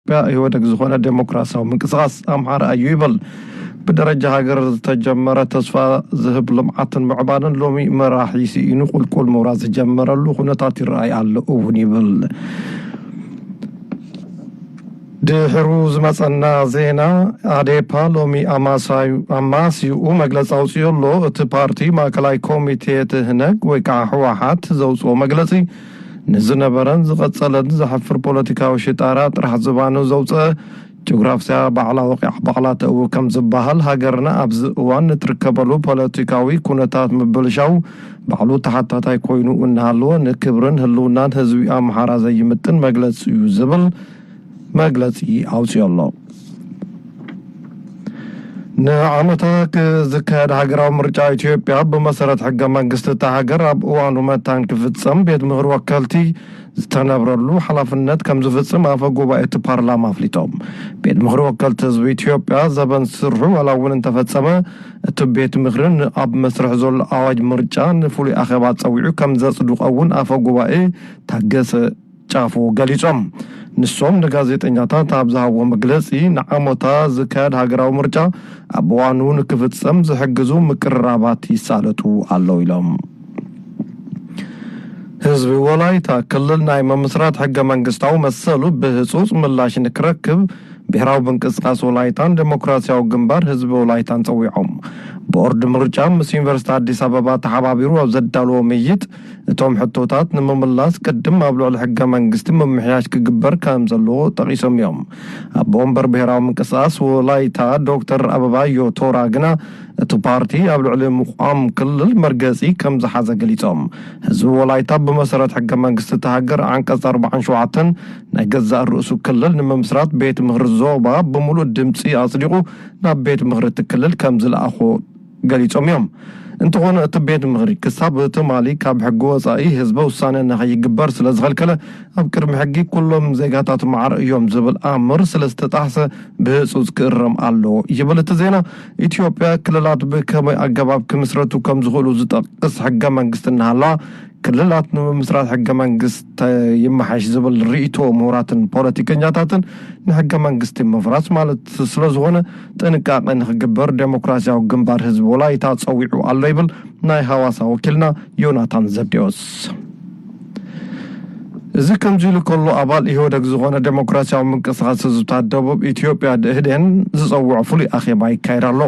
ኢትዮጵያ ኢህወደግ ዝኾነ ዴሞክራሲያዊ ምንቅስቃስ ኣምሓራ እዩ ይብል። ብደረጃ ሃገር ዝተጀመረ ተስፋ ዝህብ ልምዓትን ምዕባለን ሎሚ መራሒ ስኢኑ ቁልቁል ምውራድ ዝጀመረሉ ኩነታት ይረኣይ ኣሎ እውን ይብል። ድሕሩ ዝመጸና ዜና፣ ኣዴፓ ሎሚ ኣማሳዩ- ኣማስይኡ መግለጺ ኣውጺኡ ኣሎ። እቲ ፓርቲ ማእከላይ ኮሚቴ ትህነግ ወይ ከዓ ህወሓት ዘውፅኦ መግለጺ ንዝነበረን ዝቐጸለን ዘሕፍር ፖለቲካዊ ሽጣራ ጥራሕ ዝባኑ ዘውፅአ ጂኦግራፍያ ባዕላ ወቂዓ ባዕላ ተእዊ ከም ዝበሃል፣ ሃገርና ኣብዚ እዋን ንትርከበሉ ፖለቲካዊ ኩነታት ምብልሻው ባዕሉ ተሓታታይ ኮይኑ እናሃለወ ንክብርን ህልውናን ህዝቢ ኣምሓራ ዘይምጥን መግለጺ እዩ ዝብል መግለጺ ኣውጺኡ ኣሎ። ንዓመታ ክ- ዝካየድ ሃገራዊ ምርጫ ኢትዮጵያ ብመሰረት ሕገ መንግስቲ እታ ሃገር ኣብ እዋኑ መታን ክፍጸም ቤት ምኽሪ ወከልቲ ዝተነብረሉ ሓላፍነት ከም ዝፍጽም ኣፈ ጉባኤ እቲ ፓርላማ ኣፍሊጦም። ቤት ምኽሪ ወከልቲ ህዝቢ ኢትዮጵያ ዘበን ስርሑ ዋላ እውን እንተፈጸመ፣ እቲ ቤት ምኽሪ ኣብ መስርሕ ዘሎ ኣዋጅ ምርጫ ንፍሉይ ኣኼባ ጸዊዑ ከም ዘጽድቆ እውን ኣፈ ጉባኤ ታገሰ ጫፎ ገሊጾም። ንሶም ንጋዜጠኛታት ኣብ ዝሃብዎ መግለጺ፣ ንዓመታ ዝካየድ ሃገራዊ ምርጫ ኣብ እዋኑ ንክፍጸም ዝሕግዙ ምቅርራባት ይሳለጡ ኣለዉ ኢሎም። ህዝቢ ወላይታ ክልል ናይ ምምስራት ሕገ መንግስታዊ መሰሉ ብህጹጽ ምላሽ ንክረክብ ብሄራዊ ምንቅስቃስ ወላይታን ዴሞክራሲያዊ ግንባር ህዝቢ ወላይታን ጸዊዖም። ቦርድ ምርጫ ምስ ዩኒቨርሲቲ ኣዲስ ኣበባ ተሓባቢሩ ኣብ ዘዳለዎ ምይይጥ፣ እቶም ሕቶታት ንምምላስ ቅድም ኣብ ልዕሊ ሕገ መንግስቲ ምምሕያሽ ክግበር ከም ዘለዎ ጠቒሶም እዮም። ኣቦ ወንበር ብሄራዊ ምንቅስቃስ ወላይታ ዶክተር ኣበባዮ ቶራ ግና፣ እቲ ፓርቲ ኣብ ልዕሊ ምቋም ክልል መርገጺ ከም ዝሓዘ ገሊጾም። ህዝቢ ወላይታ ብመሰረት ሕገ መንግስቲ እቲ ሃገር ዓንቀጽ ኣርባዓን ሸውዓተን ናይ ገዛእ ርእሱ ክልል ንምምስራት ቤት ምኽሪ ዞባ ብምሉእ ድምጺ ኣጽዲቑ ናብ ቤት ምኽሪ እቲ ክልል ከም ዝለኣኾ ገሊጾም እዮም። እንተኾነ እቲ ቤት ምኽሪ ክሳብ ትማሊ ካብ ሕጊ ወጻኢ ህዝበ ውሳነ ንኸይግበር ስለ ዝኸልከለ፣ ኣብ ቅድሚ ሕጊ ኩሎም ዜጋታት ማዕረ እዮም ዝብል ኣምር ስለ ዝተጣሕሰ ብህጹጽ ክእረም ኣለዎ ይብል እቲ ዜና። ኢትዮጵያ ክልላት ብከመይ ኣገባብ ክምስረቱ ከም ዝኽእሉ ዝጠቅስ ሕገ መንግስቲ እናሃላ፣ ክልላት ንምምስራት ሕገ መንግስቲ ይመሓሽ ዝብል ርእይቶ ምሁራትን ፖለቲከኛታትን ንሕገ መንግስቲ ምፍራስ ማለት ስለ ዝኾነ ጥንቃቄ ንኽግበር ዴሞክራሲያዊ ግንባር ህዝቢ ወላይታ ጸዊዑ ኣሎ ይብል ናይ ሃዋሳ ወኪልና ዮናታን ዘብዴዎስ። እዚ ከምዚ ኢሉ ከሎ፣ ኣባል ኢህወደግ ዝኾነ ዴሞክራሲያዊ ምንቅስቃስ ህዝብታት ደቡብ ኢትዮጵያ፣ ደኢህዴን፣ ዝጸውዖ ፍሉይ ኣኼባ ይካየድ ኣሎ።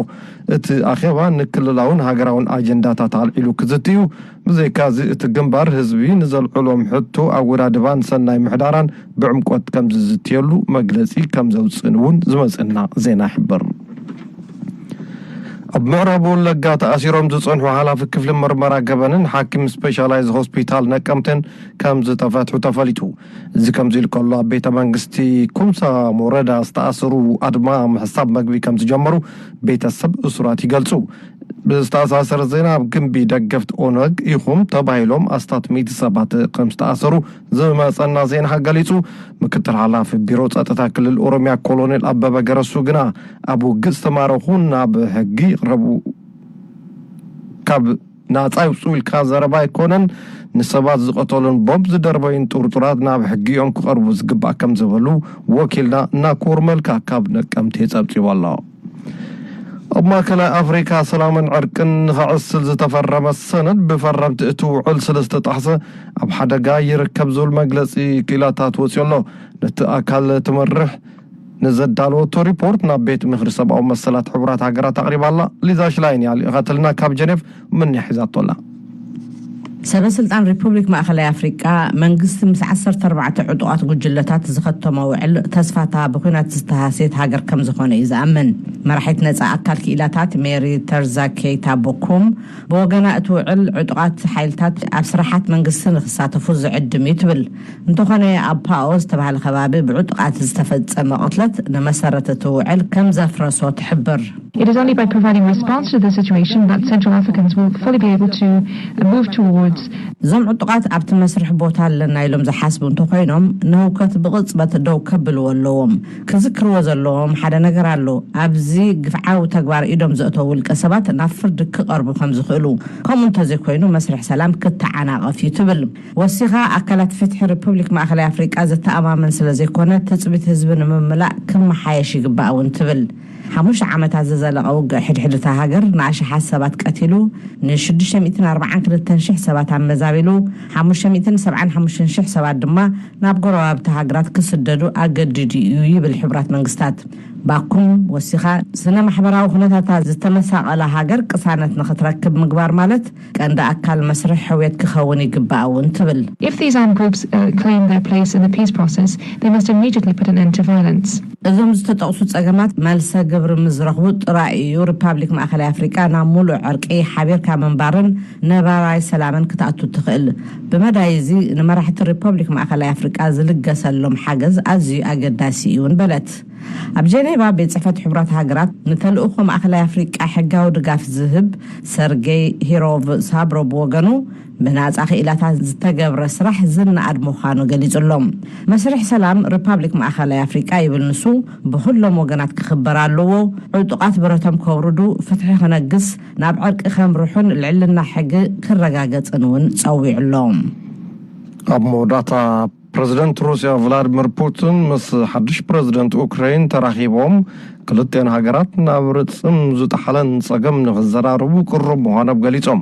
እቲ ኣኼባ ንክልላውን ሃገራውን ኣጀንዳታት ኣልዒሉ ክዝቲ እዩ። ብዘይካዚ፣ እቲ ግንባር ህዝቢ ንዘልዕሎም ሕቶ ኣወዳድባን ሰናይ ምሕዳራን ብዕምቆት ከም ዝዝትየሉ መግለጺ ከም ዘውፅእን እውን ዝመፅእና ዜና ይሕብር። ኣብ ምዕራብ ወለጋ ተኣሲሮም ዝጸንሑ ሓላፊ ክፍሊ ምርመራ ገበንን ሓኪም ስፔሻላይዝ ሆስፒታል ነቀምትን ከም ዝተፈትሑ ተፈሊጡ። እዚ ከምዚ ኢሉ ከሎ፣ ኣብ ቤተ መንግስቲ ኩምሳ ሞረዳ ዝተኣሰሩ ኣድማ ምሕሳብ መግቢ ከም ዝጀመሩ ቤተሰብ እሱራት ይገልጹ። ብዝተኣሳሰረ ዜና፣ ኣብ ግንቢ ደገፍቲ ኦነግ ኢኹም ተባሂሎም ኣስታት ሚእቲ ሰባት ከም ዝተኣሰሩ ዝመጸና ዜና ገሊጹ። ምክትል ሓላፊ ቢሮ ጸጥታ ክልል ኦሮሚያ ኮሎኔል ኣበበ ገረሱ ግና፣ ኣብ ውግእ ዝተማረኹ ናብ ሕጊ ይቕረቡ፣ ካብ ናጻ ይውጹ ኢልካ ዘረባ ኣይኮነን፣ ንሰባት ዝቐተሉን ቦምብ ዝደርበዩን ጥርጡራት ናብ ሕጊ እዮም ክቐርቡ ዝግባእ ከም ዝበሉ ወኪልና ናኮር መልካ ካብ ነቀምቴ ጸብጺቡ ኣሎ። ኣብ ማእከላይ ኣፍሪካ ሰላምን ዕርቅን ንኸዕስል ዝተፈረመ ሰነድ ብፈረምቲ እቲ ውዕል ስለ ዝተጣሕሰ ኣብ ሓደጋ ይርከብ ዝብል መግለጺ ክኢላታት ወጺኡ ኣሎ። ነቲ ኣካል ትመርሕ ንዘዳለወቶ ሪፖርት ናብ ቤት ምኽሪ ሰብኣዊ መሰላት ሕቡራት ሃገራት ኣቕሪባ ኣላ። ሊዛ ሽላይን እያ ልኢኻትልና ካብ ጀኔቭ፣ ምንያ ሒዛቶ ኣላ። ሰበ ስልጣን ሪፑብሊክ ማእከላይ ኣፍሪቃ፣ መንግስቲ ምስ ዓሰርተ ኣርባዕተ ዕጡቓት ጉጅለታት ዝኸተሞ ውዕል ተስፋታ ብኲናት ዝተሃስየት ሃገር ከም ዝኾነ እዩ ዝኣምን። መራሒት ነጻ ኣካል ክኢላታት ሜሪ ተርዛ ኬይታ ቦኩም ብወገና፣ እቲ ውዕል ዕጡቓት ሓይልታት ኣብ ስራሓት መንግስቲ ንክሳተፉ ዝዕድም እዩ ትብል። እንተኾነ፣ ኣብ ፓኦ ዝተባህለ ከባቢ ብዕጡቓት ዝተፈጸመ ቅትለት ንመሰረት እቲ ውዕል ከም ዘፍረሶ ትሕብር። It is only by providing response to the situation that Central Africans will fully be able to move towards. እዞም ዕጡቓት ኣብቲ መስርሕ ቦታ ኣለና ኢሎም ዝሓስቡ እንተኾይኖም፣ ንህውከት ብቕጽበት ደው ከብልዎ ኣለዎም። ክዝክርዎ ዘለዎም ሓደ ነገር ኣሎ። ኣብዚ ግፍዓዊ ተግባር ኢዶም ዘእተው ውልቀ ሰባት ናብ ፍርዲ ክቐርቡ ከም ዝኽእሉ፣ ከምኡ እንተዘይኮይኑ መስርሕ ሰላም ክተዓናቐፍ እዩ ትብል። ወሲኻ፣ ኣካላት ፍትሒ ሪፐብሊክ ማእኸላይ ኣፍሪቃ ዘተኣማምን ስለ ዘይኮነ፣ ትጽቢት ህዝቢ ንምምላእ ክመሓየሽ ይግባእ እውን ትብል። ሓሙሽተ ዓመታት ዝዘለቐ ውግእ ሕድሕድ እታ ሃገር ንኣሽሓት ሰባት ቀቲሉ፣ ን642,000 ሰባት ኣመዛቢሉ፣ 575,000 ሰባት ድማ ናብ ጎረባብቲ ሃገራት ክስደዱ ኣገዲዱ እዩ ይብል ሕቡራት መንግስታት። ባኩም ወሲኻ፣ ስነ ማሕበራዊ ኩነታታ ዝተመሳቐለ ሃገር ቅሳነት ንኽትረክብ ምግባር ማለት ቀንዲ ኣካል መስርሕ ሕውየት ክኸውን ይግባእ እውን ትብል። If these armed groups uh, claim their place in the peace process, they must immediately put an end to violence. እዞም ዝተጠቕሱ ጸገማት መልሰ ግብሪ ምስ ዝረኽቡ ጥራይ እዩ ሪፓብሊክ ማእኸላይ ኣፍሪቃ ናብ ሙሉእ ዕርቂ ሓቢርካ ምንባርን ነባራይ ሰላምን ክትኣቱ ትኽእል። ብመዳይ እዚ ንመራሕቲ ሪፓብሊክ ማእኸላይ ኣፍሪቃ ዝልገሰሎም ሓገዝ ኣዝዩ ኣገዳሲ እዩ እውን በለት። ኣብ ጀኔቫ ቤት ጽሕፈት ሕቡራት ሃገራት ንተልእኾ ማእኸላይ ኣፍሪቃ ሕጋዊ ድጋፍ ዝህብ ሰርጌይ ሂሮቭ ሳብሮ ብወገኑ፣ ብናጻ ክኢላታት ዝተገብረ ስራሕ ዝነኣድ ምዃኑ ገሊጹ ኣሎ። መስርሕ ሰላም ሪፓብሊክ ማእኸላይ ኣፍሪቃ፣ ይብል ንሱ፣ ብኹሎም ወገናት ክኽበር ኣለዎ። ዕጡቓት ብረቶም ከውርዱ፣ ፍትሒ ክነግስ፣ ናብ ዕርቂ ከምርሑን ልዕልና ሕጊ ክረጋገጽን እውን ጸዊዑ ኣሎ። ኣብ መወዳእታ፣ ፕረዚደንት ሩስያ ቭላድሚር ፑቲን ምስ ሓድሽ ፕረዚደንት ኡክራይን ተራኺቦም፣ ክልቲኣን ሃገራት ናብ ርጽም ዝጠሓለን ጸገም ንኽዘራረቡ ቅሩብ ምዃኖም ገሊጾም።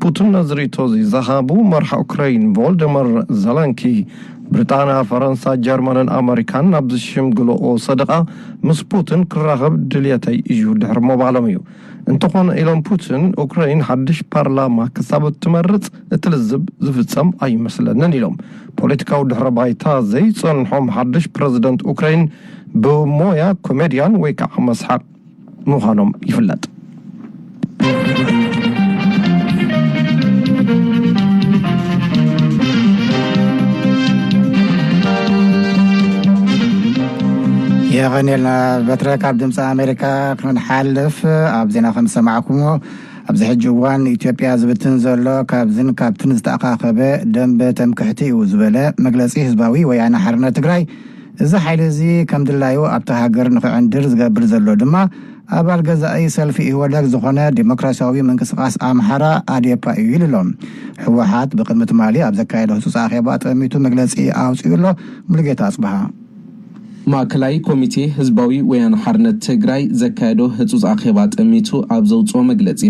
ፑቲን ነዚ ርእይቶ እዚ ዝሃቡ፣ መራሒ ኡክራይን ቮልደመር ዘለንኪ፣ ብሪጣንያ፣ ፈረንሳ፣ ጀርመንን ኣመሪካን ናብ ዝሽምግልኦ ሰደቓ ምስ ፑቲን ክራኸብ ድልየተይ እዩ ድሕሪ ምባሎም እዩ። እንተኾነ፣ ኢሎም ፑቲን፣ ኡክራይን ሓድሽ ፓርላማ ክሳብ እትመርጽ እቲ ልዝብ ዝፍጸም ኣይመስለንን ኢሎም። ፖለቲካዊ ድሕረ ባይታ ዘይጸንሖም ሓድሽ ፕረዚደንት ኡክራይን፣ ብሞያ ኮሜድያን ወይ ከዓ መስሓቕ ምዃኖም ይፍለጥ። የቐንየልና። በትረ፣ ካብ ድምፂ ኣሜሪካ ክንሓልፍ፣ ኣብ ዜና ከም ዝሰማዕኩሞ፣ ኣብዚ ሕጂ እዋን ኢትዮጵያ ዝብትን ዘሎ ካብዝን ካብትን ዝተኣኻኸበ ደንበ ትምክሕቲ እዩ ዝበለ መግለፂ ህዝባዊ ወያነ ሓርነት ትግራይ፣ እዚ ሓይሊ እዚ ከም ድላዩ ኣብታ ሃገር ንኽዕንድር ዝገብር ዘሎ ድማ ኣባል ገዛኢ ሰልፊ ኢህወደግ ዝኾነ ዲሞክራሲያዊ ምንቅስቃስ ኣምሓራ፣ ኣዴፓ፣ እዩ ኢሉ ኣሎ። ህወሓት ብቕድሚ ትማሊ ኣብ ዘካየዶ ህጹጽ ኣኼባ ጠሚቱ መግለጺ ኣውጺኡ ኣሎ። ሙሉጌታ ኣጽብሃ። ማእከላይ ኮሚቴ ህዝባዊ ወያነ ሓርነት ትግራይ ዘካየዶ ህጹጽ ኣኼባ ጠሚቱ ኣብ ዘውጽኦ መግለጺ፣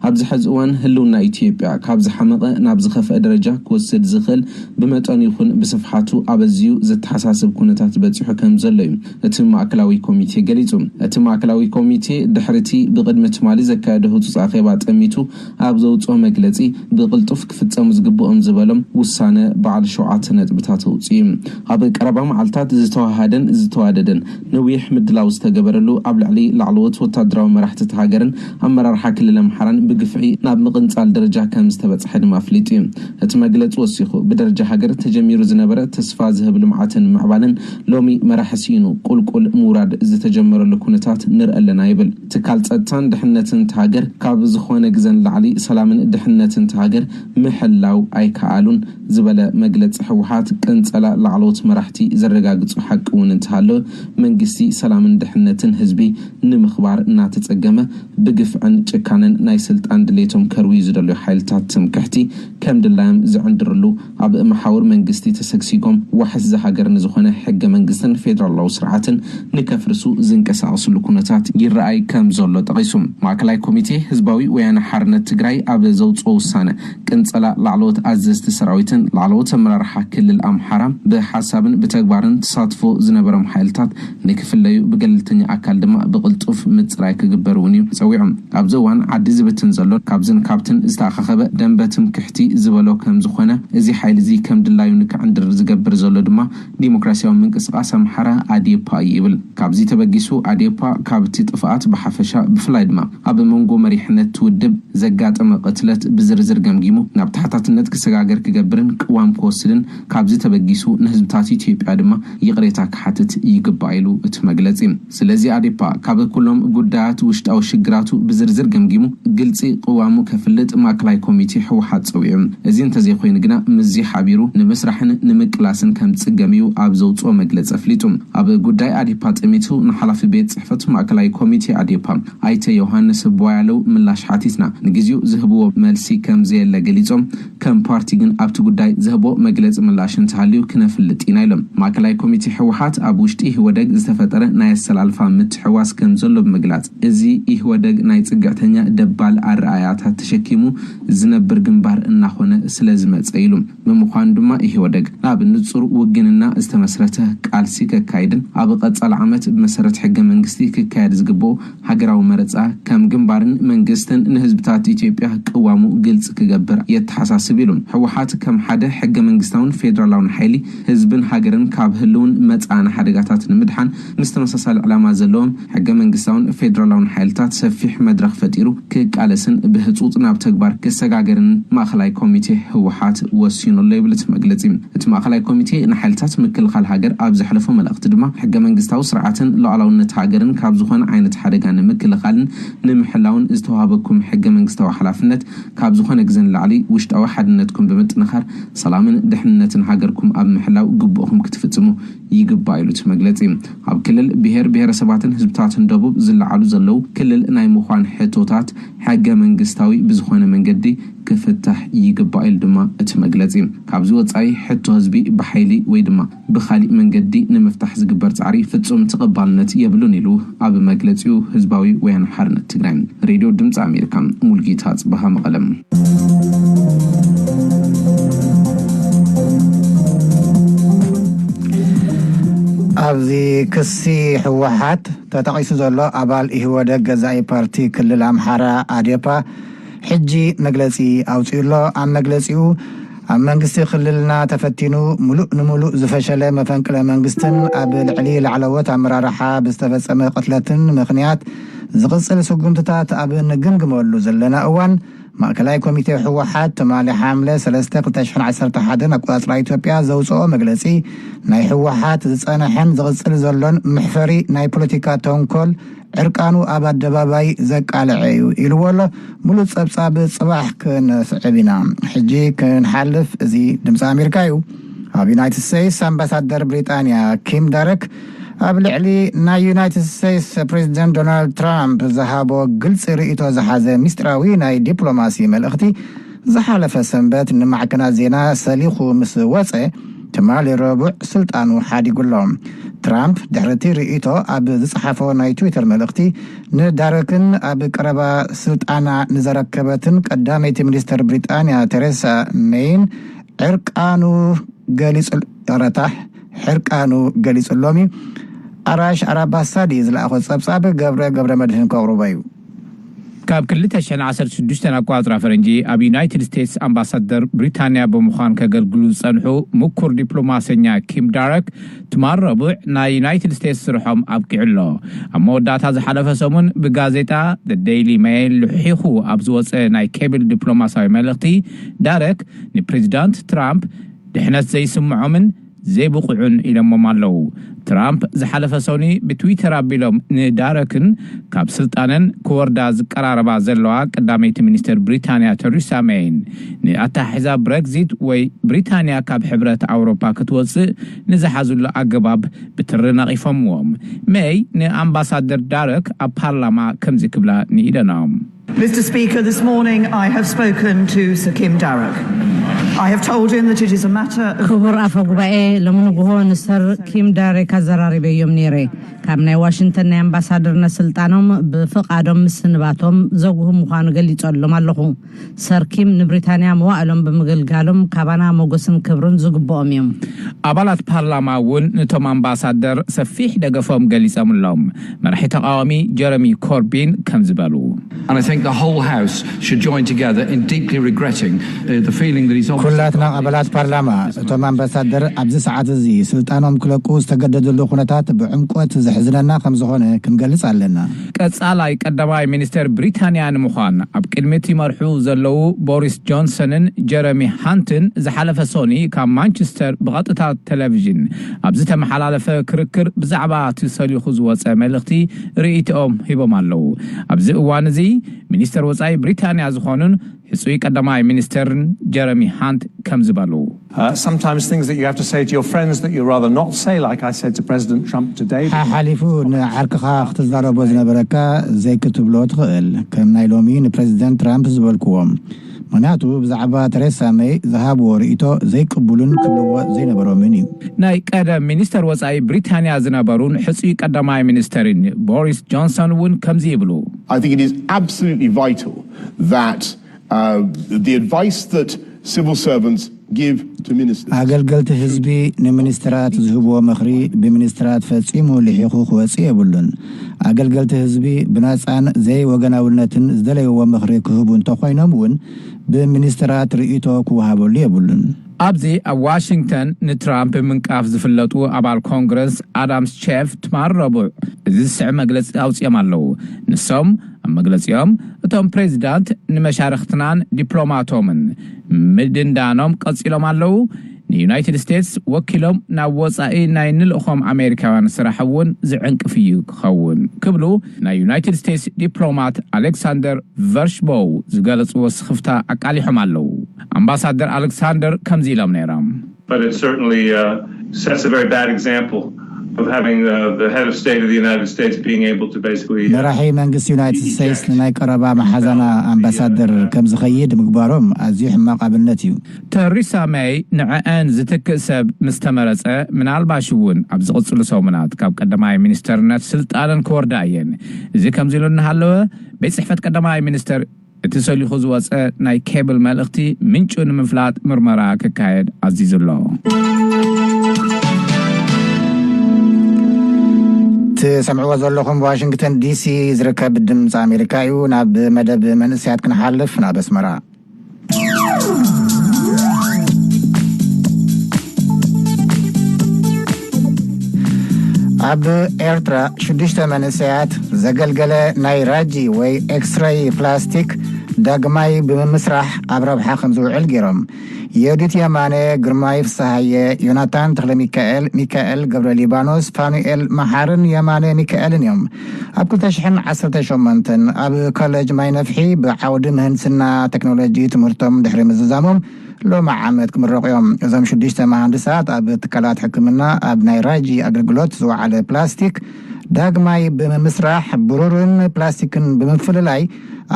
ኣብዚ ሕዚ እዋን ህልውና ኢትዮጵያ ካብ ዝሓመቐ ናብ ዝኸፍአ ደረጃ ክወስድ ዝኽእል፣ ብመጠኑ ይኹን ብስፍሓቱ ኣበዝዩ ዘተሓሳስብ ኩነታት በጺሑ ከም ዘሎ እዩ እቲ ማእከላዊ ኮሚቴ ገሊጹ። እቲ ማእከላዊ ኮሚቴ ድሕሪቲ ብቕድሚ ትማሊ ዘካየዶ ህጹጽ ኣኼባ ጠሚቱ ኣብ ዘውጽኦ መግለጺ፣ ብቕልጡፍ ክፍጸሙ ዝግብኦም ዝበሎም ውሳነ በዓል ሸውዓተ ነጥብታት ኣውጺኡ። ኣብ ቀረባ መዓልታት ዝተዋሃደን ዝተዋደደን ነዊሕ ምድላው ዝተገበረሉ፣ ኣብ ልዕሊ ላዕለዎት ወታደራዊ መራሕቲ እታ ሃገርን ኣመራርሓ ክልል ኣምሓራን ብግፍዒ ናብ ምቕንጻል ደረጃ ከም ዝተበጽሐ ድማ ኣፍሊጡ እዩ። እቲ መግለጺ ወሲኹ፣ ብደረጃ ሃገር ተጀሚሩ ዝነበረ ተስፋ ዝህብ ልምዓትን ምዕባለን ሎሚ መራሒ ስኢኑ ቁልቁል ምውራድ ዝተጀመረሉ ኩነታት ንርኢ ኣለና ይብል። ትካል ጸጥታን ድሕነትን እታ ሃገር ካብ ዝኾነ ግዘ ንላዕሊ ሰላምን ድሕነትን እታ ሃገር ምሕላው ኣይከኣሉን ዝበለ መግለጺ ህወሓት፣ ቅንጸላ ላዕለዎት መራሕቲ ዘረጋግጾ ሓቂ እውን እንተሃለወ፣ መንግስቲ ሰላምን ድሕነትን ህዝቢ ንምኽባር እናተጸገመ፣ ብግፍዕን ጭካነን ናይ ስልጣን ድሌቶም ከርውዩ ዝደልዩ ሓይልታት ትምክሕቲ ከም ድላዮም ዝዕንድርሉ፣ ኣብ መሓውር መንግስቲ ተሰግሲጎም ዋሕስ ዝሃገር ንዝኾነ ሕገ መንግስትን ፌደራላዊ ስርዓትን ንከፍርሱ ዝንቀሳቐስሉ ኩነታት ይረኣይ ከም ዘሎ ጠቒሱ። ማእከላይ ኮሚቴ ህዝባዊ ወያነ ሓርነት ትግራይ ኣብ ዘውፅኦ ውሳነ፣ ቅንጸላ ላዕለዎት ኣዘዝቲ ሰራዊትን ላዕለዎት ኣመራርሓ ክልል ኣምሓራ ብሓሳብን ብተግባርን ተሳትፎ ዝነበሮም ሓይልታት ንክፍለዩ፣ ብገለልተኛ ኣካል ድማ ብቕልጡፍ ምፅራይ ክግበር እውን እዩ ፀዊዑ። ኣብዚ እዋን ዓዲ ዝብትን ዘሎ ካብዝን ካብትን ዝተኣኻኸበ ደንበ ትምክሕቲ ዝበሎ ከም ዝኾነ፣ እዚ ሓይሊ እዚ ከም ድላዩ ንክዕንድር ዝገብር ዘሎ ድማ ዲሞክራሲያዊ ምንቅስቃስ ኣምሓራ ኣዴፓ እዩ ይብል። ካብዚ ተበጊሱ ኣዴፓ ካብቲ ጥፍኣት ብሓፈሻ፣ ብፍላይ ድማ ኣብ መንጎ መሪሕነት እቲ ውድብ ዘጋጠመ ቅትለት ብዝርዝር ገምጊሙ፣ ናብ ተሓታትነት ክሰጋገር ክገብርን ቅዋም ክወስድን፣ ካብዚ ተበጊሱ ንህዝብታት ኢትዮጵያ ድማ ይቕሬታ ክሓትት ይግባእ ኢሉ እቲ መግለጺ። ስለዚ ኣዴፓ ካብ ኩሎም ጉዳያት ውሽጣዊ ሽግራቱ ብዝርዝር ገምጊሙ ግልጺ ቅዋሙ ከፍልጥ ማእከላይ ኮሚቴ ህወሓት ጸዊዑ። እዚ እንተዘይኮይኑ ግና ምስዚ ሓቢሩ ንምስራሕን ንምቅላስን ከም ዝጽገም እዩ ኣብ ዘውጽኦ መግለጺ ኣፍሊጡ። ኣብ ጉዳይ ኣዴፓ ጠሚቱ ንሓላፊ ቤት ጽሕፈት ማእከላይ ኮሚቴ ኣዴፓ ኣይተ ዮሃንስ ቧያለው ምላሽ ሓቲትና፣ ንግዜኡ ዝህብዎ መልሲ ከም ዘየለ ገሊጾም፣ ከም ፓርቲ ግን ኣብቲ ጉዳይ ዝህቦ መግለጺ ምላሽ እንተሃልዩ ክነፍልጥ ኢና ኢሎም። ማእከላይ ኮሚቴ ህወሓት ኣብ ውሽጢ ኢህወደግ ዝተፈጠረ ናይ ኣሰላልፋ ምትሕዋስ ከም ዘሎ ብምግላጽ፣ እዚ ኢህወደግ ናይ ጽግዕተኛ ደባል ኣረኣያታት ተሸኪሙ ዝነብር ግንባር እናኾነ ስለ ዝመጸ ኢሉ። ብምዃኑ ድማ ኢህወደግ ናብ ንጹር ውግንና ዝተመስረተ ቃልሲ ከካይድን ኣብ ቀጻሊ ዓመት ብመሰረት ሕገ መንግስቲ ክካየድ ዝግብኦ ሃገራዊ መረጻ ከም ግንባርን መንግስትን ንህዝብታት ኢትዮጵያ ቅዋሙ ግልጽ ክገብር የተሓሳስብ ኢሉ። ህወሓት ከም ሓደ ሕገ መንግስታውን ፌደራላውን ሓይሊ ህዝብን ሃገርን ካብ ህልውን መጻእን ሓደጋታት ንምድሓን ምስ ተመሳሳሊ ዕላማ ዘለዎም ሕገ መንግስታውን ፌደራላውን ሓይልታት ሰፊሕ መድረኽ ፈጢሩ ክቃለስን ብህጹጽ ናብ ተግባር ክሰጋገርን ማእኸላይ ኮሚቴ ህወሓት ወሲኑ ኣሎ ይብል እቲ መግለጺ። እቲ ማእኸላይ ኮሚቴ ንሓይልታት ምክልኻል ሃገር ኣብ ዘሕለፎ መልእኽቲ ድማ ሕገ መንግስታዊ ስርዓትን ሉዓላውነት ሃገርን ካብ ዝኾነ ዓይነት ሓደጋ ንምክልኻልን ንምሕላውን ዝተዋህበኩም ሕገ መንግስታዊ ሓላፍነት ካብ ዝኾነ ግዜ ንላዕሊ ውሽጣዊ ሓድነትኩም ብምጥንኻር ሰላምን ድሕንነትን ሃገርኩም ኣብ ምሕላው ግቡእኹም ክትፍጽሙ ይግባእ ኢሉ እቲ መግለጺ። ኣብ ክልል ብሄር ብሄረሰባትን ህዝብታትን ደቡብ ዝለዓሉ ዘለዉ ክልል ናይ ምዃን ሕቶታት ሕገ መንግስታዊ ብዝኾነ መንገዲ ክፍታሕ ይግባእ ኢሉ ድማ እቲ መግለጺ። ካብዚ ወጻኢ ሕቶ ህዝቢ ብሓይሊ ወይ ድማ ብኻሊእ መንገዲ ንምፍታሕ ዝግበር ጻዕሪ ፍጹም ተቐባልነት የብሉን ኢሉ ኣብ መግለጺኡ ህዝባዊ ወያነ ሓርነት ትግራይ። ሬድዮ ድምፂ ኣሜሪካ፣ ሙልጌታ ጽበሃ መቐለም። ኣብዚ ክሲ ህወሓት ተጠቒሱ ዘሎ ኣባል ኢህወደግ ገዛኢ ፓርቲ ክልል ኣምሓራ ኣዴፓ ሕጂ መግለጺ ኣውጺኡ ኣሎ። ኣብ መግለጺኡ ኣብ መንግስቲ ክልልና ተፈቲኑ ሙሉእ ንሙሉእ ዝፈሸለ መፈንቅለ መንግስትን ኣብ ልዕሊ ላዕለዎት ኣመራርሓ ብዝተፈጸመ ቅትለትን ምኽንያት ዝቕጽል ስጉምትታት ኣብ ንግምግመሉ ዘለና እዋን ማእከላይ ኮሚቴ ህወሓት ትማሊ ሓምለ ሰለስተ ክልተ ሽሕን ዓሰርተ ሓደን ኣቆጻጽራ ኢትዮጵያ ዘውፅኦ መግለጺ ናይ ህወሓት ዝጸነሐን ዝቕጽል ዘሎን መሕፈሪ ናይ ፖለቲካ ተንኮል ዕርቃኑ ኣብ ኣደባባይ ዘቃለዐ እዩ ኢልዎ ኣሎ። ሙሉእ ጸብጻብ ጽባሕ ክንስዕብ ኢና። ሕጂ ክንሓልፍ፣ እዚ ድምፂ ኣሜሪካ እዩ። ኣብ ዩናይትድ ስቴትስ ኣምባሳደር ብሪጣንያ ኪም ዳረክ ኣብ ልዕሊ ናይ ዩናይትድ ስቴትስ ፕሬዚደንት ዶናልድ ትራምፕ ዝሃቦ ግልፂ ርእይቶ ዝሓዘ ሚስጥራዊ ናይ ዲፕሎማሲ መልእኽቲ ዝሓለፈ ሰንበት ንማዕከናት ዜና ሰሊኹ ምስ ወፀ ትማሊ ረቡዕ ስልጣኑ ሓዲጉ ኣሎ። ትራምፕ ድሕሪ እቲ ርእይቶ ኣብ ዝፀሓፎ ናይ ትዊተር መልእኽቲ ንዳረክን ኣብ ቀረባ ስልጣና ንዘረከበትን ቀዳመይቲ ሚኒስተር ብሪጣንያ ቴሬሳ ሜይን ዕርቃኑ ገሊጹ ረታሕ ዕርቃኑ ገሊጹሎም እዩ። ኣራሽ ኣራባሳዲ ዝለኣኾ ጸብጻብ ገብረ ገብረ መድህን ከቕርቦ እዩ። ካብ ክልተ ሽሕን ዓሰርተ ሽዱሽተን ኣቋጽራ ፈረንጂ ኣብ ዩናይትድ ስቴትስ ኣምባሳደር ብሪታንያ ብምዃን ከገልግሉ ዝጸንሑ ምኩር ዲፕሎማሰኛ ኪም ዳረክ ትማል ረቡዕ ናይ ዩናይትድ ስቴትስ ስርሖም ኣብቂዑ ኣሎ። ኣብ መወዳእታ ዝሓለፈ ሰሙን ብጋዜጣ ዴይሊ ሜይል ልሒኹ ኣብ ዝወጸ ናይ ኬብል ዲፕሎማሲያዊ መልእኽቲ ዳረክ ንፕሬዚዳንት ትራምፕ ድሕነት ዘይስምዖምን ዘይብቑዑን ኢሎሞም ኣለዉ። ትራምፕ ዝሓለፈ ሰኑይ ብትዊተር ኣቢሎም ንዳረክን ካብ ስልጣነን ክወርዳ ዝቀራረባ ዘለዋ ቀዳመይቲ ሚኒስተር ብሪታንያ ተሪሳ ሜይን ንኣተሓሒዛ ብረግዚት ወይ ብሪታንያ ካብ ሕብረት ኣውሮፓ ክትወፅእ ንዝሓዙሉ ኣገባብ ብትሪ ነቒፎምዎም። ሜይ ንኣምባሳደር ዳረክ ኣብ ፓርላማ ከምዚ ክብላ ንኢደኖም። Mister Speaker, this morning I have spoken to Sir Kim Darroch. I have told him that it is a matter of ክቡር ኣፈ ጉባኤ፣ ሎሚ ንግሆ ንሰር ኪም ዳሬክ ኣዘራሪበዮም ነይረ። ካብ ናይ ዋሽንግተን ናይ ኣምባሳደርነት ስልጣኖም ብፍቓዶም ምስንባቶም ዘጉህ ምዃኑ ገሊጸሎም ኣለኹ። ሰር ኪም ንብሪታንያ መዋእሎም ብምግልጋሎም ካባና ሞገስን ክብርን ዝግብኦም እዮም። ኣባላት ፓርላማ እውን ነቶም ኣምባሳደር ሰፊሕ ደገፎም ገሊጾምሎም። መራሒ ተቃዋሚ ጀረሚ ኮርቢን ከም ዝበሉ And I think the whole House should join together in deeply regretting uh, the feeling that he's obviously. ኩላትና ኣባላት ፓርላማ፣ እቶም ኣምባሳደር ኣብዚ ሰዓት እዚ ስልጣኖም ክለቁ ዝተገደድሉ ኩነታት ብዕምቆት ዘሕዝነና ከም ዝኾነ ክንገልጽ ኣለና። ቀጻላይ ቀዳማይ ሚኒስተር ብሪታንያ ንምዃን ኣብ ቅድሚት ይመርሑ ዘለዉ ቦሪስ ጆንሰንን ጀረሚ ሃንትን ዝሓለፈ ሶኒ ካብ ማንቸስተር ብቐጥታ ቴሌቪዥን ኣብ ዝተመሓላለፈ ክርክር ብዛዕባ እቲ ሰሊኹ ዝወጸ መልእኽቲ ርእይቶኦም ሂቦም ኣለዉ። ኣብዚ እዋን እዚ ሚኒስተር ወጻኢ ብሪታንያ ዝኾኑን ሕጹይ ቀዳማይ ሚኒስተርን ጀረሚ ሃንት ከም ዝበሉ። Uh, sometimes things that you have to say to your friends that you rather not say, like I said to President Trump today. ሓሓሊፉ ንዓርክኻ ክትዛረቦ ዝነበረካ ዘይክትብሎ ትኽእል፣ ከም ናይ ሎሚ ንፕሬዚደንት ትራምፕ ዝበልክዎም። ምክንያቱ ብዛዕባ ተሬሳ መይ ዝሃብዎ ርእይቶ ዘይቅቡልን ክብልዎ ዘይነበሮምን እዩ። ናይ ቀደም ሚኒስተር ወጻኢ ብሪታንያ ዝነበሩን ሕጹይ ቀዳማይ ሚኒስተርን ቦሪስ ጆንሰን እውን ከምዚ ይብሉ። I think it is absolutely vital that uh, the advice that civil servants give to ministers. ኣገልገልቲ ህዝቢ ንሚኒስትራት ዝህብዎ ምኽሪ ብሚኒስትራት ፈጺሙ ልሒኹ ክወጽእ የብሉን። ኣገልገልቲ ህዝቢ ብናጻን ዘይወገናውነትን ዝደለይዎ ምኽሪ ክህቡ እንተኾይኖም እውን ብሚኒስትራት ርእይቶ ክወሃበሉ የብሉን። ኣብዚ ኣብ ዋሽንግተን ንትራምፕ ብምንቃፍ ዝፍለጡ ኣባል ኮንግረስ ኣዳም ሼፍ ትማል ረቡዕ እዚ ዝስዕብ መግለፂ ኣውፅኦም ኣለዉ። ንሶም ኣብ መግለፂኦም እቶም ፕሬዚዳንት ንመሻርኽትናን ዲፕሎማቶምን ምድንዳኖም ቀፂሎም ኣለዉ። ንዩናይትድ ስቴትስ ወኪሎም ናብ ወፃኢ ናይ ንልእኾም ኣሜሪካውያን ስራሕ እውን ዝዕንቅፍ እዩ ክኸውን ክብሉ ናይ ዩናይትድ ስቴትስ ዲፕሎማት ኣሌክሳንደር ቨርሽቦው ዝገለፅዎ ስኽፍታ ኣቃሊሖም ኣለዉ። ኣምባሳደር ኣሌክሳንደር ከምዚ ኢሎም ነይሮም። But it certainly uh, sets a very bad example of having uh, the head of state of the United States being able to basically. Uh, መራሒ መንግስቲ ዩናይትድ ስቴትስ ንናይ ቀረባ መሓዛና ኣምባሳደር ከም ዝኸይድ ምግባሮም ኣዝዩ ሕማቕ ኣብነት እዩ። ተሪሳ መይ ንዕአን ዝትክእ ሰብ ምስ ተመረጸ ምናልባሽ እውን ኣብ ዝቕጽሉ ሰሙናት ካብ ቀዳማይ ሚኒስተርነት ስልጣነን ክወርዳ እየን። እዚ ከምዚ ኢሉ እናሃለወ ቤት ጽሕፈት ቀዳማይ ሚኒስተር እቲ ሰሊኹ ዝወፀ ናይ ኬብል መልእኽቲ ምንጩ ንምፍላጥ ምርመራ ክካየድ ኣዚዙ ኣሎ። ትሰምዕዎ ዘለኹም ዋሽንግተን ዲሲ ዝርከብ ድምፂ ኣሜሪካ እዩ። ናብ መደብ መንእስያት ክንሓልፍ ናብ ኣስመራ። ኣብ ኤርትራ ሽዱሽተ መንእሰያት ዘገልገለ ናይ ራጂ ወይ ኤክስረይ ፕላስቲክ ዳግማይ ብምምስራሕ ኣብ ረብሓ ከም ዝውዕል ገይሮም። ዮዲት የማነ፣ ግርማይ ፍስሃየ፣ ዮናታን ተኽለ ሚካኤል፣ ሚካኤል ገብረ ሊባኖስ፣ ፋኑኤል መሓርን የማነ ሚካኤልን እዮም። ኣብ ክልተ ሽሕን ዓሰርተ ሸሞንተን ኣብ ኮለጅ ማይ ነፍሒ ብዓውዲ ምህንድስና ቴክኖሎጂ ትምህርቶም ድሕሪ ምዝዛሞም ሎሚ ዓመት ክምረቑ እዮም። እዞም ሽዱሽተ መሃንድሳት ኣብ ትካላት ሕክምና ኣብ ናይ ራጂ ኣገልግሎት ዝወዓለ ፕላስቲክ ዳግማይ ብምምስራሕ ብሩርን ፕላስቲክን ብምፍልላይ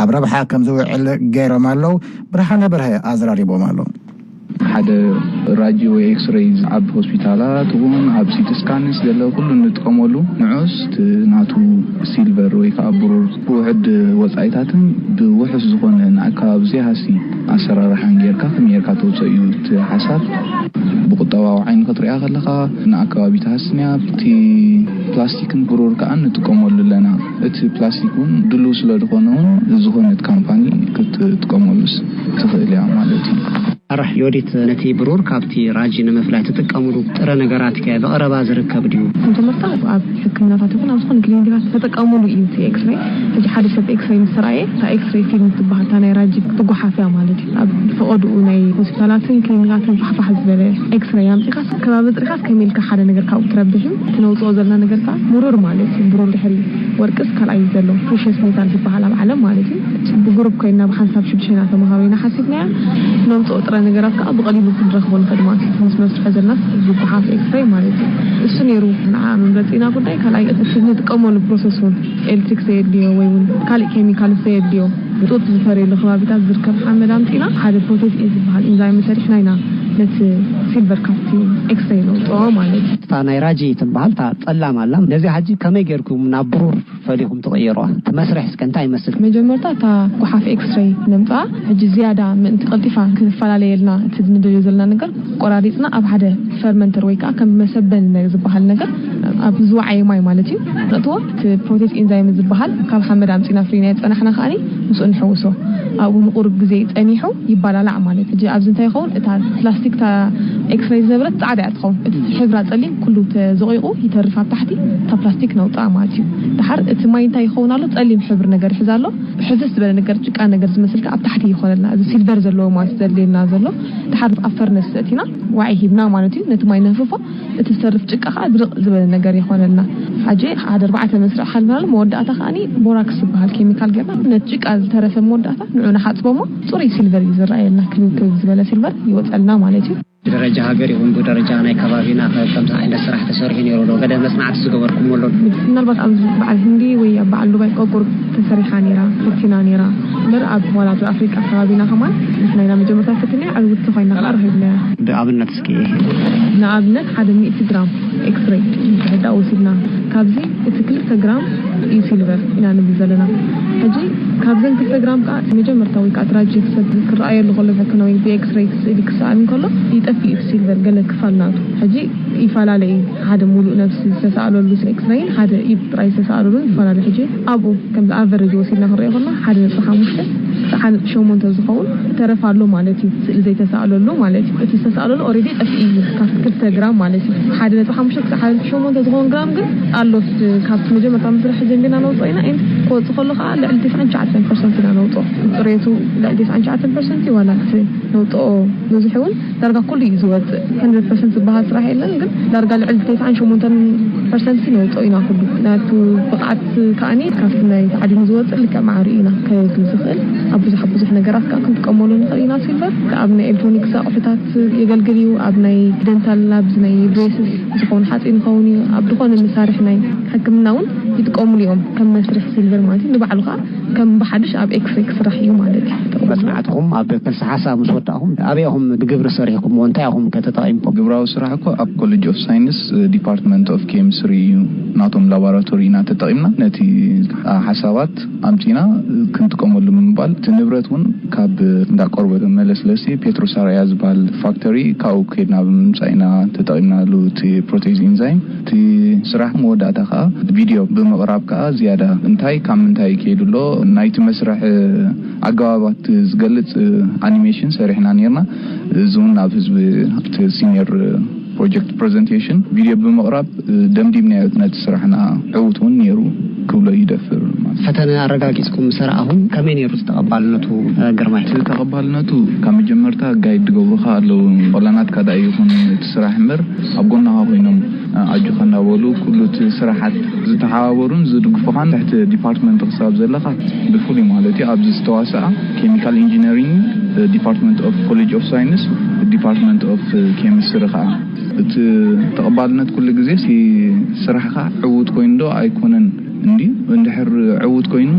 ኣብ ረብሓ ከም ዝውዕል ገይሮም ኣለዉ። ብርሃነ በርሀ ኣዘራሪቦም ኣሎ። ሓደ ራጂ ወይ ኤክስሬይ ኣብ ሆስፒታላት እውን ኣብ ሲቲ ስካንስ ዘሎ ኩሉ እንጥቀመሉ ንዑስ እቲ ናቱ ሲልቨር ወይ ከዓ ብሩር ውሕድ ወፃኢታትን ብውሑስ ዝኾነ ንኣከባቢ ዘይሃሲ ኣሰራርሓን ጌርካ ከመይ ጌርካ ተውፀእ እዩ እቲ ሓሳብ። ብቁጠባዊ ዓይኒ ክትሪኣ ከለኻ ንኣከባቢ ትሃስን እያ። እቲ ፕላስቲክን ብሩር ከዓ ንጥቀመሉ ኣለና። እቲ ፕላስቲክ እውን ድሉው ስለ ዝኾነ እውን ዝኾነት ካምፓኒ ክትጥቀመሉስ ትኽእል እያ ማለት እዩ። ኣራሕ ዮዲት፣ ነቲ ብሩር ካብቲ ራጂ ንምፍላይ ትጥቀምሉ ጥረ ነገራት ከ ብቐረባ ዝርከብ ድዩ? ንትምህርታ ኣብ ሕክምናታት ይኹን ኣብ ዝኾነ ክሊኒካት ተጠቀምሉ እዩ እቲ ኤክስሬይ። ሕጂ ሓደ ሰብ ኤክስሬይ ምስ ተራእየ እታ ኤክስሬይ ፊልም ትበሃል እታ ናይ ራጂ ትጓሓፍ እያ ማለት እዩ። ኣብ ፈቐድኡ ናይ ሆስፒታላትን ክሊኒካትን ፋሕፋሕ ዝበለ ኤክስሬይ ኣምፂኻስ ከባቢ ኣፅሪኻስ ከመይ ኢልካ ሓደ ነገር ካብኡ ትረብሕን እቲ ነውፅኦ ዘለና ነገር ከዓ ብሩር ማለት እዩ። ብሩር ድሕሪ ወርቅስ ካልኣይ ዘሎ ፕሪሽስ ሜታል ዝበሃል ኣብ ዓለም ማለት እዩ። ብግሩፕ ኮይና ብሓንሳብ ሽዱሽተ ኢና ተመሃሩ ኢና ሓሲብናያ። ነምፅኦ ጥረ ነገራት ከዓ ብቐሊሉ ክንረኽቦ ንኽእል ማለት እዩ። ምስ መስርሖ ዘናስ ዝጎሓፍ ኤክስሬይ ማለት እዩ። እሱ ነይሩ ንዓ መምረፂና ጉዳይ። ካልኣይ እቲ ንጥቀመሉ ፕሮሰስ እውን ኤሌክትሪክ ዘየድልዮ ወይ እውን ካሊእ ኬሚካል ዘየድልዮ ጡጥ ዝፈርየሉ ከባቢታት ዝርከብ ሓመድ ኣምፂና ሓደ ፕሮቴስ ኤ ዝበሃል ኢንዛይም ሰሪሕና ኢና ነቲ ሲልቨር ካብቲ ኤክስሬይ ነውፅኦ ማለት እዩ። እታ ናይ ራጂ ትበሃል እታ ፀላም ኣላ። ነዚ ሓጂ ከመይ ጌርኩም ናብ ብሩር ወዲኹም ትቕይርዋ? እቲ መስርሕ እስከ እንታይ ይመስል? መጀመርታ እታ ጓሓፍ ኤክስሬይ ነምፅኣ። ሕጂ ዝያዳ ምእንቲ ቀልጢፋ ክንፈላለየልና እቲ ንደልዮ ዘለና ነገር ቆራሪፅና ኣብ ሓደ ፈርመንተር ወይ ከዓ ከም መሰበኒ ዝበሃል ነገር ኣብ ዝወዓየ ማይ ማለት እዩ ነእትዎ። እቲ ፕሮቴስ ኢንዛይም ዝበሃል ካብ ሓመድ ኣምፂና ፍሪና የፀናሕና ከዓኒ ምስኡ ንሕውሶ። ኣብኡ ንቁሩብ ግዜ ፀኒሑ ይባላላዕ ማለት እዩ። ኣብዚ እንታይ ይኸውን? እታ ፕላስቲክ እታ ኤክስሬይ ዝነበረት ፃዕዳ እያ ትኸውን። እቲ ሕብራ ፀሊም ኩሉ ተዘቂቑ ይተርፍ ኣብ ታሕቲ። እታ ፕላስቲክ ነውፅኣ ማለት እዩ። ድሓር እቲ ማይ እንታይ ይኸውን ኣሎ? ፀሊም ሕብሪ ነገር ይሕዝ ኣሎ። ሕፍስ ዝበለ ነገር ጭቃ ነገር ዝመስል ከኣ ኣብ ታሕቲ ይኾነልና። እዚ ሲልቨር ዘለዎ ማለት ዘድልየና ዘሎ ድሓር ኣብ ፈርነስ ዘእቲና ዋዒ ሂብና ማለት እዩ። ነቲ ማይ ነንፍፎ፣ እቲ ዝተርፍ ጭቃ ከኣ ድርቕ ዝበለ ነገር ይኾነልና። ሓጂ ሓደ ኣርባዕተ መስርዕ ሓልናሉ መወዳእታ ከኣኒ ቦራክስ ዝበሃል ኬሚካል ጌርና ነቲ ጭቃ ዝተረፈ መወዳእታ ንዑ ንሓጽቦ እሞ ጽሩይ ሲልቨር እዩ ዝረኣየልና። ክብብ ክብብ ዝበለ ሲልቨር ይወጸልና ማለት እዩ። ብደረጃ ሃገር ይኹን ብደረጃ ናይ ከባቢና ከምዚ ዓይነት ስራሕ ተሰሪሑ ነይሩ ዶ? ገለ መጽናዕቲ ዝገበርኩሞ ኣሎ ዶ? ምናልባት ኣብ በዓል ህንዲ ወይ ኣብ በዓል ዱባይ ቆቁር ተሰሪሓ ነይራ፣ ፈቲና ነይራ። እምበር ኣብ ዋላ ኣብ ኣፍሪቃ ከባቢና ከማን ንሕና ኢና መጀመርታ ፈቲና፣ ዕውትቲ ኮይና ከኣ ረኺብናያ። ብኣብነት እስኪ። ንኣብነት ሓደ ሚእቲ ግራም ኤክስሬይ ብሕዳ ወሲድና፣ ካብዚ እቲ ክልተ ግራም እዩ ሲልቨር ኢና ንብል ዘለና። ሕጂ ካብዘን ክልተ ግራም ከዓ እቲ መጀመርታ ወይ ከዓ ትራጀክት ሰብ ክረኣየሉ ከሎ ፈተነ ወይ ብኤክስሬይ እቲ ስእሊ ክሰኣል እንከሎ ይጠፍእ እቲ ሲልቨር ገለ ክፋል ናቱ። ሕጂ ይፈላለ እዩ። ሓደ ሙሉእ ነብሲ ዝተሰኣለሉ ኤክስሬይን ሓደ ኢድ ጥራይ ዝተሰኣለሉን ይፈላለ። ሕጂ ኣብኡ ከምዚ ኣቨሬጅ ወሲድና ክንሪኦ ከለና ሓደ ነጥቢ ሓሙሽተ ክሳዕ ሓደ ነጥቢ ሸሞንተ ዝኸውን ተረፍ ኣሎ ማለት እዩ። ስእሊ ዘይተሰኣለሉ ማለት እዩ። እቲ ዝተሰኣለሉ ኦሬዲ ጠፍኢ እዩ ካብቲ ክልተ ግራም ማለት እዩ። ሓደ ነጥቢ ሓሙሽተ ክሳዕ ሓደ ነጥቢ ሸሞንተ ዝኸውን ግራም ግን ኣሎ። ካብቲ መጀመርታ ምስራሕ ጀሚርና ነውፅኦ ኢና። ኤንድ ክወፅእ ከሎ ከዓ ልዕሊ ተስዓን ትሽዓተን ፐርሰንት ኢና ነውፅኦ። ፅሬቱ ልዕሊ ተስዓን ትሽዓተን ፐርሰንት እዩ። ዋላ እቲ ነውፅኦ ብዙሕ እውን ዳርጋ ኩሉ እዩ ዝወፅእ። ሀንድረድ ፐርሰንት ዝበሃል ስራሕ የለን፣ ግን ዳርጋ ልዕሊ ተስዓን ሸሞንተን ፐርሰንት ነውፅኦ ኢና ኩሉ። ናቱ ብቕዓት ከዓኒ ካብቲ ናይ ተዓዲኑ ዝወፅእ ልክዕ ማዕሪ ኢና ከየድሊ ዝኽእል። ኣብ ብዙሕ ብዙሕ ነገራት ከዓ ክንጥቀመሉ ንኽእል ኢና። ሲልቨር ኣብ ናይ ኤሌክትሮኒክስ ኣቑሑታት የገልግል እዩ። ኣብ ናይ ደንታል ላብዝ ናይ ብሬስስ ዝኾኑ ሓፂን ይኸውን እዩ። ኣብ ዝኾነ መሳርሒ ናይ ሕክምና እውን ይጥቀሙሉ እዮም ከም መስርሕ ሲልቨር ማለት እዩ። ንባዕሉ ከዓ ከም ብሓድሽ ኣብ ኤክስሬይ ክስራሕ እዩ ማለት እዩ። መፅናዕትኹም ኣብ ክልሲ ሓሳብ ምስ ወዳእኹም ኣበይ ኢኹም ብግብሪ ሰሪሕኩምዎ? እንታይ ኢኹም ከ ተጠቒምኩም? ግብራዊ ስራሕ እኮ ኣብ ኮሌጅ ኦፍ ሳይንስ ዲፓርትመንት ኦፍ ኬሚስትሪ እዩ ናቶም ላቦራቶሪ ኢና ተጠቒምና ነቲ ሓሳባት ኣምፂና ክንጥቀመሉ ብምባል እቲ ንብረት እውን ካብ እንዳ ቆርበት መለስለሲ ፔትሮሳርያ ዝበሃል ፋክተሪ ካብኡ ከይድና ብምምፃእ ኢና ተጠቒምናሉ እቲ ፕሮቴዝ ኢንዛይም። እቲ ስራሕ መወዳእታ ከዓ ቪድዮ ብምቕራብ ከዓ ዝያዳ እንታይ ካብ ምንታይ ከይዱ ኣሎ ናይቲ መስርሕ ኣገባባት ዝገልፅ ኣኒሜሽን ሰሪሕና ነርና። እዚ እውን ናብ ህዝቢ እቲ ሲኒየር ፕሮጀክት ፕሬዘንቴሽን ቪድዮ ብምቕራብ ደምዲምናዮ ነቲ ስራሕና ዕውት እውን ነይሩ ክብሎ ይደፍር። ፈተነ ኣረጋጊፅኩም ምስ ረኣኹም ከመይ ነይሩ ተቐባልነቱ? ግርማይ። እቲ ተቐባልነቱ ካብ መጀመርታ ጋይድ ዝገብሩኻ ኣለዉ። ቆላናትካ ዳ ይኹን እቲ ስራሕ እምበር ኣብ ጎናኻ ኮይኖም ኣጆኻ እንዳበሉ ኩሉ እቲ ስራሓት ዝተሓባበሩን ዝድግፉኻን ትሕቲ ዲፓርትመንት ክሳብ ዘለኻ ብፍሉይ ማለት እዩ ኣብዚ ዝተዋስኣ ኬሚካል ኢንጂነሪንግ ዲፓርትመንት ኦፍ ኮሌጅ ኦፍ ሳይንስ ዲፓርትመንት ኦፍ ኬሚስትሪ ከዓ እቲ ተቐባልነት ኩሉ ግዜ ሲ ስራሕኻ ዕዉት ኮይኑ ዶ ኣይኮነን እንዲ እንድሕር ዕዉት ኮይኑ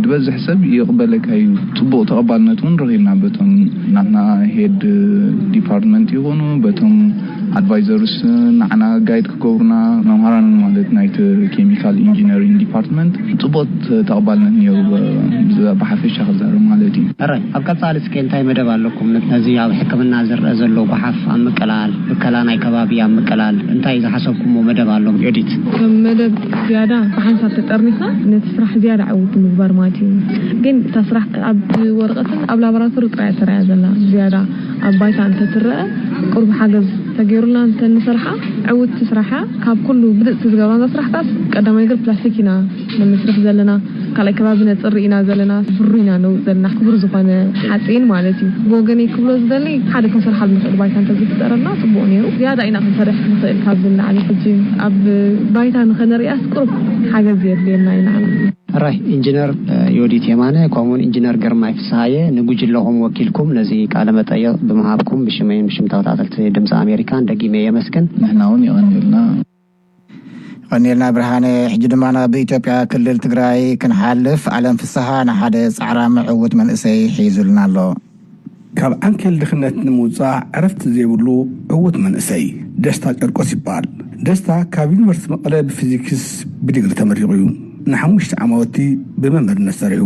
ዝበዝሕ ሰብ ይቕበለካ እዩ። ፅቡቕ ተቐባልነት እውን ረኺብና በቶም ናትና ሄድ ዲፓርትመንት ይኹኑ በቶም ኣድቫይዘርስ ንዓና ጋይድ ክገብሩና መምሃራን ማለት ናይቲ ኬሚካል ኢንጂነሪንግ ዲፓርትመንት ፅቡቕ ተቐባልነት ነይሩ። ብሓፈሻ ክዛረብ ማለት እዩ። ሕራይ ኣብ ቀፃሊ እስከ እንታይ መደብ ኣለኩም? ነዚ ኣብ ሕክምና ዝረአ ዘሎ ጓሓፍ ኣብ ምቅላል፣ ብከላ ናይ ከባቢ ኣብ ምቅላል እንታይ ዝሓሰብኩሞ መደብ ኣሎ? ዮዲት። ከም መደብ ዝያዳ ብሓንሳብ ተጠርኒፍና ነቲ ስራሕ ዝያዳ ዕውት ምግባር ማለት እዩ። ግን እታ ስራሕ ኣብ ወረቐትን ኣብ ላቦራቶሪ ጥራይ ተራያ ዘላ ዝያዳ ኣብ ባይታ እንተትረአ ቁሩብ ሓገዝ ተገይሩልና እንተንሰርሓ ዕውቲ ስራሓ ካብ ኩሉ ብልፅቲ ዝገብራና ስራሕታት ቀዳማይ ነገር ፕላስቲክ ኢና ነመስርሕ ዘለና። ካልኣይ ከባቢ ነፅሪ ኢና ዘለና፣ ብሩ ኢና ነውፅ ዘለና፣ ክቡር ዝኾነ ሓፂን ማለት እዩ። ብወገነይ ክብሎ ዝደሊ ሓደ ክንሰርሓሉ ንኽእል ባይታ እንተዝፍጠረልና ፅቡቕ ነይሩ። ዝያዳ ኢና ክንሰርሕ ንኽእል ካብዚ ንላዕሊ። ሕጂ ኣብ ባይታ ንኸነሪኣስ ቁሩብ ሓገዝ የድልየና እዩ ንዓና። ሕራይ ኢንጂነር ዮዲት የማነ ከምኡውን ኢንጂነር ግርማይ ፍስሃየ ንጉጅለኹም ወኪልኩም ነዚ ቃለ መጠይቕ ብምሃብኩም ብሽመይን ብሽም ተኸታተልቲ ድምፂ ኣሜሪካን ደጊመ የመስግን። ንሕና እውን የቐንየልና። የቐንየልና ብርሃነ። ሕጂ ድማ ናብ ኢትዮጵያ ክልል ትግራይ ክንሓልፍ። ኣለም ፍስሃ ንሓደ ፃዕራሚ ዕዉት መንእሰይ ሒዙልና ኣሎ። ካብ ዓንኬል ድኽነት ንምውፃእ ዕረፍቲ ዘይብሉ ዕዉት መንእሰይ ደስታ ጨርቆስ ይበሃል። ደስታ ካብ ዩኒቨርሲቲ መቐለ ብፊዚክስ ብዲግሪ ተመሪቑ እዩ። ንሓሙሽተ ዓማውቲ ብመምህርነት ሰሪሑ።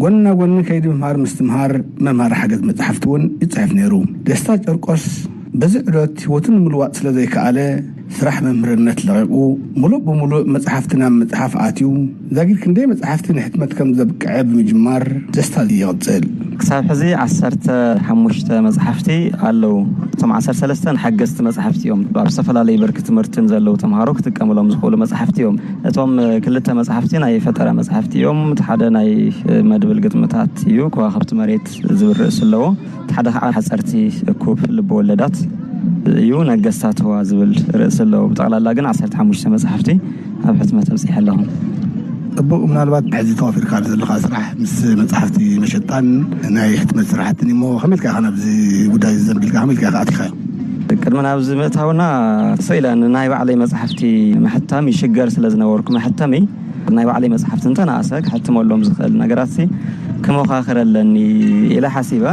ጎኒ ናብ ጎኒ ከይዲ ምምሃር ምስትምሃር፣ መምሃሪ ሓገዝ መጻሕፍቲ እውን ይጽሕፍ ነይሩ። ደስታ ጨርቆስ በዚ ዕዶት ህይወቱ ንምልዋጥ ስለ ዘይከኣለ፣ ስራሕ መምህርነት ለቒቑ፣ ሙሉእ ብሙሉእ መጻሕፍቲ ናብ ምጽሓፍ ኣትዩ። ዛጊድ ክንደይ መጻሕፍቲ ንሕትመት ከም ዘብቅዐ ብምጅማር ደስታ ይቕጽል። ክሳብ ሕዚ ዓሰርተ ሓሙሽተ መጻሕፍቲ ኣለዉ። እቶም ዓሰርተ ሰለስተ ሓገዝቲ መጻሕፍቲ እዮም። ኣብ ዝተፈላለዩ ብርኪ ትምህርትን ዘለዉ ተምሃሮ ክጥቀምሎም ዝኽእሉ መጻሕፍቲ እዮም። እቶም ክልተ መጻሕፍቲ ናይ ፈጠራ መጻሕፍቲ እዮም። እቲ ሓደ ናይ መድብል ግጥምታት እዩ፣ ከዋኽብቲ መሬት ዝብል ርእሲ ኣለዎ። እቲ ሓደ ከዓ ሓፀርቲ እኩብ ልቢ ወለዳት እዩ፣ ነገስታት ህዋ ዝብል ርእሲ ኣለዎ። ብጠቕላላ ግን ዓሰርተ ሓሙሽተ መጻሕፍቲ ኣብ ሕትመት ኣብፂሐ ኣለኹ። ጽቡቕ፣ ምናልባት ሕዚ ተዋፊርካ ዘለኻ ስራሕ ምስ መጻሕፍቲ መሸጣን ናይ ሕትመት ስራሕትን እሞ፣ ከመይ ኢልካ ኢኻ ናብዚ ጉዳይ ዘንቢልካ፣ ከመይ ኢልካ ኢኻ ኣቲኻዮ? ቅድሚ ናብዚ ምእታውና፣ ስቕ ኢለ ንናይ ባዕለይ መጻሕፍቲ ምሕታም ይሽገር ስለ ዝነበርኩ፣ መሐተሚ ናይ ባዕለይ መጽሓፍቲ እንተነኣሰ ክሕትመሎም ዝኽእል ነገራትሲ ክመኻኽር ኣለኒ ኢለ ሓሲበ።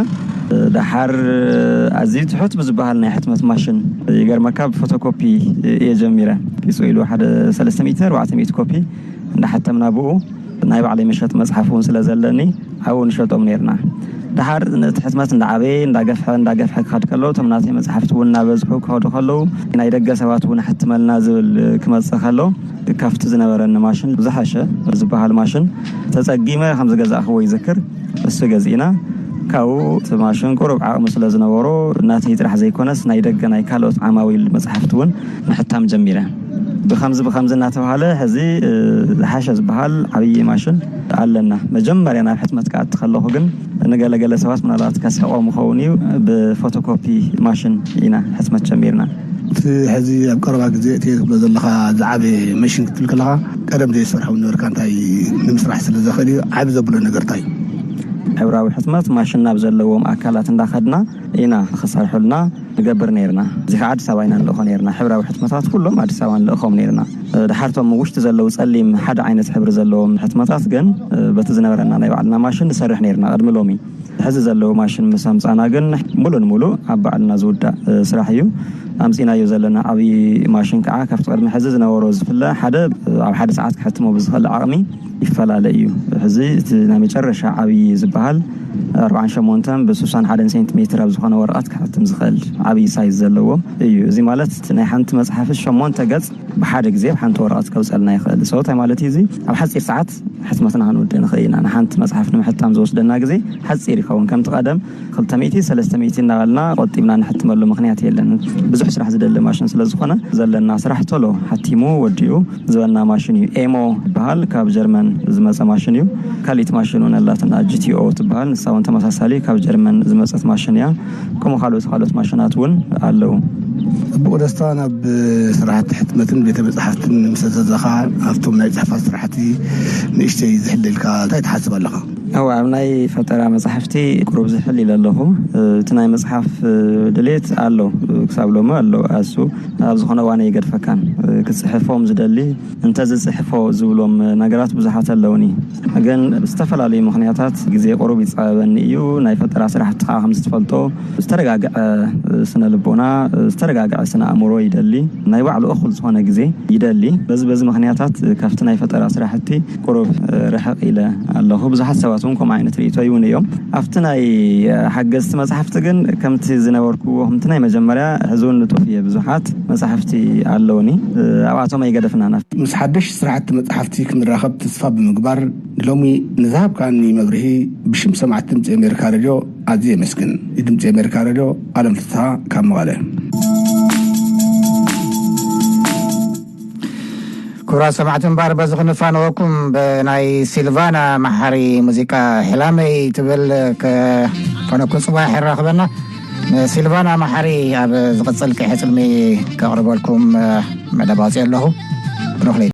ደሓር ኣዝዩ ትሑት ብዝበሃል ናይ ሕትመት ማሽን፣ ይገርመካ፣ ብፎቶኮፒ እየ ጀሚረ። ቂጹ ኢሉ ሓደ ሰለስተ ሚእቲ ኣርባዕተ ሚእቲ ኮፒ እንዳሓተምና፣ ብኡ ናይ ባዕለይ መሸጢ መጽሓፍ እውን ስለ ዘለኒ ኣብኡ ንሸጦም ነይርና። ደሓር ነቲ ሕትመት እንዳዓበየ፣ እንዳገፍሐ፣ እንዳገፍሐ ክኸድ ከሎ፣ እቶም ናተይ መጽሓፍቲ እውን እናበዝሑ ክኸዱ ከለዉ፣ ናይ ደገ ሰባት እውን ኣሕትመልና ዝብል ክመጽእ ከሎ፣ ካብቲ ዝነበረኒ ማሽን ዝሓሸ ዝበሃል ማሽን ተጸጊመ ከም ዝገዛእኽዎ ይዝክር። እሱ ገዚእና፣ ካብኡ እቲ ማሽን ቁሩብ ዓቕሚ ስለ ዝነበሮ፣ ናተይ ጥራሕ ዘይኮነስ ናይ ደገ ናይ ካልኦት ዓማዊል መጽሓፍቲ እውን ምሕታም ጀሚረ። ብኸምዚ ብኸምዚ እናተባህለ ሕዚ፣ እ፣ ዝሓሸ ዝበሃል ዓብዪ ማሽን ኣለና። መጀመርያ ናብ ሕትመት ክኣቲ ከለኹ ግን፣ ንገለገለ ሰባት ምናልባት ከስሕቖም ይኸውን እዩ፣ ብፎቶኮፒ ማሽን ኢና ሕትመት ጀሚርና። እቲ ሕዚ ኣብ ቀረባ ግዜ እቲ ትብሎ ዘለኻ ዝዓበየ መሽን ክትብል ከለኻ፣ ቀደም ዘይሰርሖ ነበርካ፣ እንታይ ንምስራሕ ስለ ዘኽእል እዩ፣ ዓቢ ዘብሎ ነገር እንታይ እዩ? ሕብራዊ ሕትመት ማሽን ናብ ዘለዎም ኣካላት እንዳኸድና ኢና ንኽሰርሑልና ንገብር ነይርና። እዚ ከዓ ኣዲስ ኣበባ ኢና ንልእኾ ነይርና። ሕብራዊ ሕትመታት ኩሎም ኣዲስ ኣበባ ንልእኾም ነይርና። ድሓርቶም ውሽጢ ዘለዉ ጸሊም ሓደ ዓይነት ሕብሪ ዘለዎም ሕትመታት ግን፣ በቲ ዝነበረና ናይ ባዕልና ማሽን ንሰርሕ ነይርና ቅድሚ ሎሚ። ሕዚ ዘለዉ ማሽን ምስ ኣምጻና ግን፣ ሙሉ ንሙሉ ኣብ ባዕልና ዝውዳእ፣ እ፣ ስራሕ እዩ። ኣምጺናዮ ዘለና ዓብዪ ማሽን ከዓ፣ ካብቲ ቅድሚ ሕዚ ዝነበሮ ዝፍለ፣ ሓደ፣ እ፣ ኣብ ሓደ ሰዓት ክሕትሞ ብዝኽእል ዓቕሚ ይፈላለ እዩ። ሕዚ እቲ ናይ መጨረሻ ዓብዪ ዝበሃል፣ ኣርባዓን ሸሞንተን ብስሳን ሓደን ሴንቲሜትር ኣብ ዝኾነ ወረቐት ክሕትም ዝኽእል ዓብዪ ሳይዝ ዘለዎ እዩ። እዚ ማለት፣ እቲ ናይ ሓንቲ መጽሓፍ ሸሞንተ ገጽ ብሓደ ግዜ ኣብ ሓንቲ ወረቐት ከውጸልና ይኽእል። So፣ እንታይ ማለት እዩ እዚ? ኣብ ሓጺር ሰዓት ሕትመትና ክንውድእ ንኽእል ኢና። ንሓንቲ መጽሓፍ ንምሕታም ዝወስደና ግዜ ሓጺር ይኸውን። ከምቲ ቀደም ክልተ ሚእቲ፣ ሰለስተ ሚእቲ እናበልና ቆጢብና ንሕትመሉ ምኽንያት የለን። ብዙሕ ስራሕ ዝደሊ ማሽን ስለ ዝኾነ፣ ዘለና ስራሕ ቶሎ ሓቲሙ ወዲኡ ዝበና ማሽን እዩ። ኤሞ ይበሃል። ካብ ጀርመን ዝመጸ ማሽን እዩ። ካሊት ማሽን እውን ኣላትና፣ ጂ ቲ ኦ ትበሃል። ንሳ እውን ተመሳሳሊ ካብ ጀርመን ዝመጸት ማሽን እያ። ከምኡ ካልኦት፣ ካልኦት ማሽናት እውን ኣለዉ። ጽቡቕ ደስታ፣ ናብ ስራሕቲ ሕትመትን ቤተ መጻሕፍትን ምስ ኣዘዘኻ፣ ኣብቶም ናይ ጽሕፈት ስራሕቲ ንእሽተይ ዝሕለልካ እንታይ ትሓስብ ኣለኻ? እወ፣ ኣብ ናይ ፈጠራ መጻሕፍቲ ቁሩብ ዝሕል ኢለ ኣለኹ። እቲ ናይ መጽሓፍ ድሌት ኣሎ፣ ክሳብ ሎሚ ኣሎ። ኣሱ ኣብ ዝኾነ እዋን ኣይገድፈካን። ክጽሕፎም ዝደሊ፣ እንተ ዝጽሕፎ ዝብሎም ነገራት ብዙሓት ኣለውኒ። ግን ብዝተፈላለዩ ምኽንያታት ግዜ ቁሩብ ይጻበበኒ እዩ። ናይ ፈጠራ ስራሕቲ ከዓ ከም ዝትፈልጦ ዝተረጋግዐ ስነ ልቦና፣ ዝተረጋግዐ ስነ ኣእምሮ ይደሊ። ናይ ባዕሉ እኹል ዝኾነ ግዜ ይደሊ። በዚ፣ በዚ ምኽንያታት ካብቲ ናይ ፈጠራ ስራሕቲ ቁሩብ ርሕቕ ኢለ ኣለኹ። ብዙሓት ሰባት እውን ከምኡ ዓይነት ርእይቶ ይውን እዮም። ኣብቲ ናይ ሓገዝቲ መጽሓፍቲ ግን ከምቲ ዝነበርኩዎ፣ ከምቲ ናይ መጀመርያ፣ ሕዚ እውን ንጡፍ እየ። ብዙሓት መጽሓፍቲ ኣለውኒ። ኣብኣቶም ኣይገደፍናን። ምስ ሓደሽ ስራሕቲ መጽሓፍቲ ክንራኸብ ተስፋ ብምግባር፣ ንሎሚ ንዝሃብካኒ መብርሂ ብሽም ሰማዕቲ ድምጺ ኣሜሪካ ሬድዮ ኣዝየ የመስግን። ንድምጺ ኣሜሪካ ሬድዮ፣ ኣለም ፍስሃ ካብ መቐለ። ክቡራት ሰማዕቲ፣ እምበኣር በዚ ክንፋነወኩም ብናይ ሲልቫና መሓሪ ሙዚቃ ሕላመይ ትብል ከፈነኩም ጽባሕ የራኽበና። ንሲልቫና መሓሪ ኣብ ዝቕጽል ቀይሕ ጽልሚ ከቕርበልኩም መደብ ኣውፅየ ኣለኹ። ብሩኽ ለይቲ።